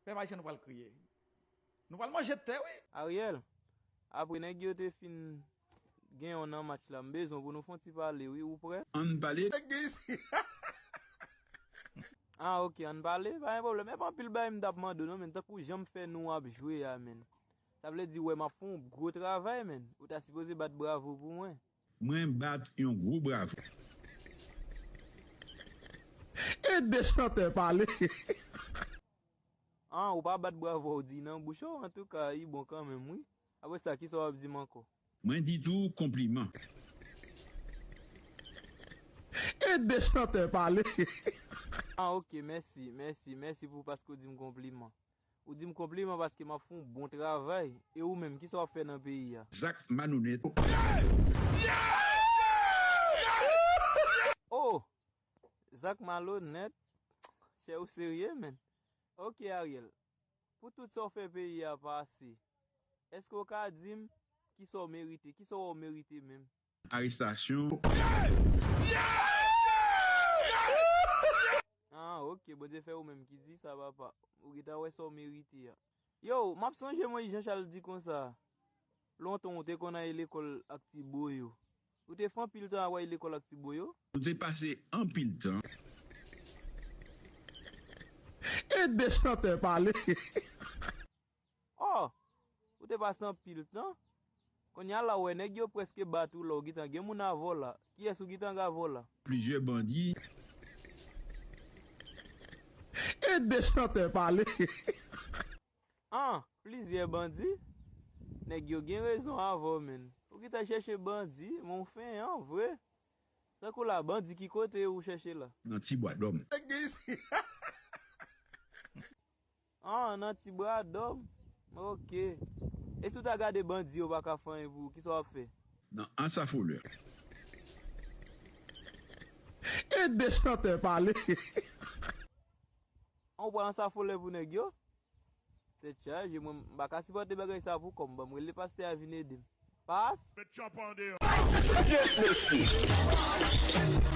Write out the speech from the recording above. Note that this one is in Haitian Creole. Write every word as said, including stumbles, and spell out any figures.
Pèp ayisyen, nou pral kriye. Nou pral manje tè, wi. Ariel, apre nèg yo te fin gen yon nan match la, m bezwen pou nou fè yon ti pale, wi, ou prè? Ann pale. Ah, ok, ann pale, pa gen pwoblèm. E pa anpil bagay m t ap mande w non, men tankou jan m fè nou ap jwe a, men. Sa vle di, wè, m ap fè yon gwo travay, men. Ou ta sipoze bat bravo pou mwen. Mwen bat yon gwo bravo. E de chantè pale. Ah, ou pa bat bravo, ou di nan bouch ou, antouka, li bon kanmenm, wi. Apre sa, kisa w ap di m ankò? Mwen di tou konpliman. E de chantè pale. Ah, ok, mèsi, mèsi, mèsi pou paske w di m konpliman. Ou di m konpliman paske m ap fè yon bon travay. E ou menm, kisa w ap fè nan peyi a? Zak malonèt. Oh! Zak malonèt. Chè, ou serye, menn? Ok, Ariel. Pou tout sa w fè peyi a pase, èske w ka di m kisa w merite? Kisa w wè w merite menm? Arestasyon. Ah, ok, Bondye fè ou menm ki di sa, papa. Ou gentan wè sa w merite a. Yo, m ap sonje Moyiz Jan Chal di konsa, lontan ou te konn al lekòl ak ti bo yo. Ou te fè anpil tan ap al lekòl ak ti bo yo? Nou te pase anpil tan. E de chantè pale. Oh! Ou te pase anpil tan? Kounye a la, w wè nèg yo prèske bat ou la, ou gentan gen moun avè w la. Kiyès ou gentan gen avè w la? Plizyè bandi. E de chantè pale. Ah, plizyè bandi? Nèg yo gen rezon avè w, menn. Ou gentan chèche bandi, men w fenyan, vre. Tankou la, bandi ki kote ou chèche la? Nan ti bwa dòm. Ah, nan ti bwa dòm? Ok. E si w ta gade bandi yo pa ka fè anyen pou ou, kisa w ap fè? Nan ansafolè. E de chantè pale. An, ou pral ansafolè pou nèg yo? Tèt chaje, mwen m pa ka sipòte bagay sa pou kò m. Ban m rele pastè a vin ede m. Pas! Fight the sickness.